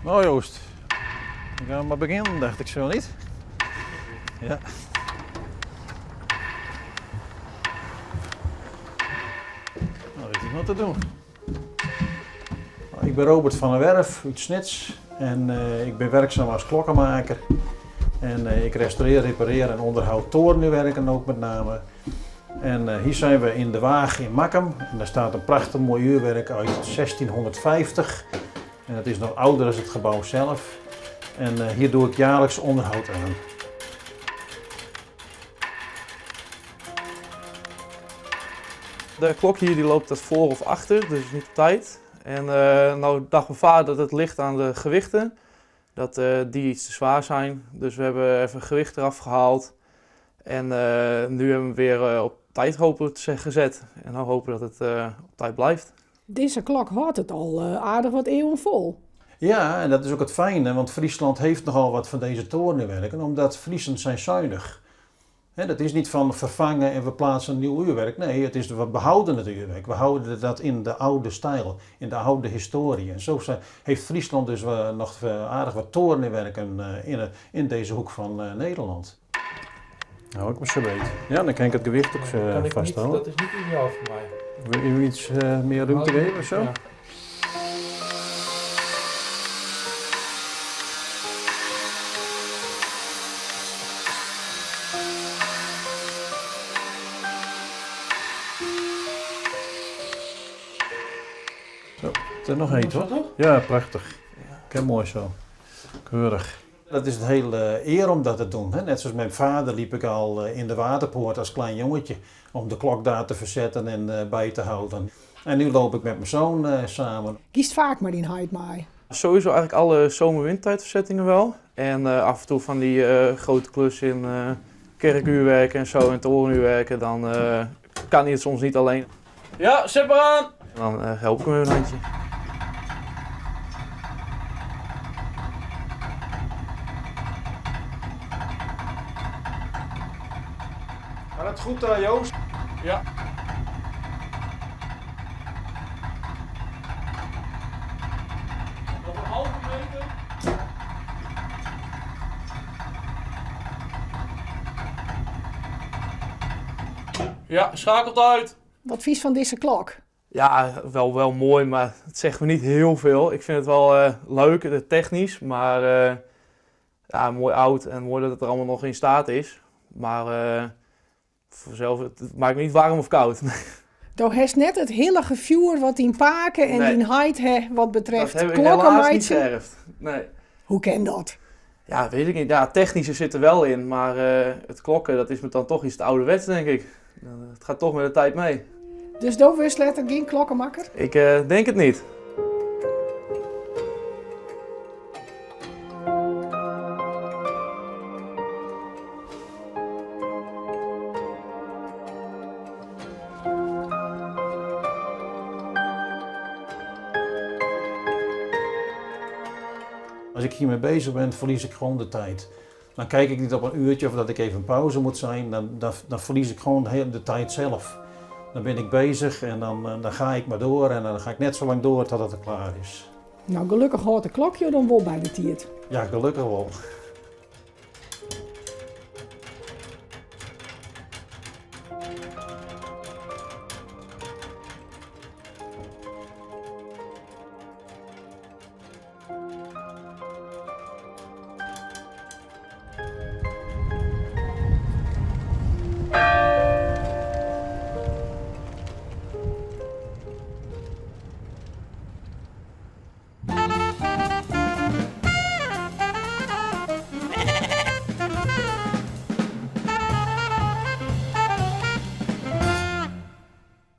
Nou Joost, we gaan maar beginnen, dacht ik zo niet. Ja. Nou, weet ik wat te doen. Nou, ik ben Robert van der Werf uit Snits en eh, ik ben werkzaam als klokkenmaker. En eh, ik restaureer, repareer en onderhoud torenuurwerken ook met name. En eh, hier zijn we in de Waag in Makkum. En daar staat een prachtig mooi uurwerk uit 1650. En dat is nog ouder dan het gebouw zelf. En eh, hier doe ik jaarlijks onderhoud aan. De klok hier die loopt dat voor of achter, dus niet op tijd. En uh, nou dacht mijn vader dat het ligt aan de gewichten, dat uh, die iets te zwaar zijn. Dus we hebben even gewicht eraf gehaald. En uh, nu hebben we hem weer op tijd hopelijk gezet. En dan hopen dat het op tijd blijft. Deze klok houdt het al aardig wat eeuwen vol. Ja, en dat is ook het fijne, want Friesland heeft nogal wat van deze torenuurwerken, omdat Friesen zijn zuinig. Hè, dat is niet van vervangen en we plaatsen een nieuw uurwerk. Nee, het is we behouden het uurwerk. We houden dat in de oude stijl, in de oude historie. En zo heeft Friesland dus nog aardig wat torenuurwerken in deze hoek van Nederland. Nou, ik me zo weet. Ja, dan kan ik het gewicht ook Kan ik vasthouden. Niet, dat is niet ideaal voor mij. Wil je iets meer ruimte geven of zo? Ja. Zo, het is nog heet hoor. Ja, prachtig. Kijk, mooi zo. Keurig. Dat is het hele eer om dat te doen. Hè? Net zoals mijn vader liep ik al in de Waterpoort als klein jongetje. Om de klok daar te verzetten en bij te houden. En nu loop ik met mijn zoon samen. Kiest vaak maar die heit mij. Sowieso eigenlijk alle zomer-wintertijdverzettingen wel. En af en toe van die grote klussen in kerkuurwerken en zo en torenuurwerken. Dan kan hij het soms niet alleen. Ja, zet maar aan! En dan help ik hem een handje. Gaat het goed daar, Joost? Ja. Nog een halve meter. Ja, schakelt uit. Wat vies van deze klok? Ja, wel mooi, maar het zegt me niet heel veel. Ik vind het wel leuk, technisch, maar ja, mooi oud en mooi dat het er allemaal nog in staat is. Maar voor zelf, het maakt me niet warm of koud. Do hast net het hele gevuur wat in paken en Nee. in heid he, wat betreft Dat heb ik helaas niet klokkenmeidje. geërfd. Nee. Hoe ken dat? Ja, weet ik niet. Ja, technische zit er wel in, maar het klokken, dat is me dan toch iets te ouderwets, denk ik. Het gaat toch met de tijd mee. Dus do wist letterlijk geen klokkenmakker? Ik denk het niet. Als ik hiermee bezig ben, verlies ik gewoon de tijd. Dan kijk ik niet op een uurtje of dat ik even in pauze moet zijn. Dan verlies ik gewoon de tijd zelf. Dan ben ik bezig en dan ga ik maar door en dan ga ik net zo lang door totdat het klaar is. Nou, gelukkig hoort de klokje dan wel bij de tiert. Ja, gelukkig wel.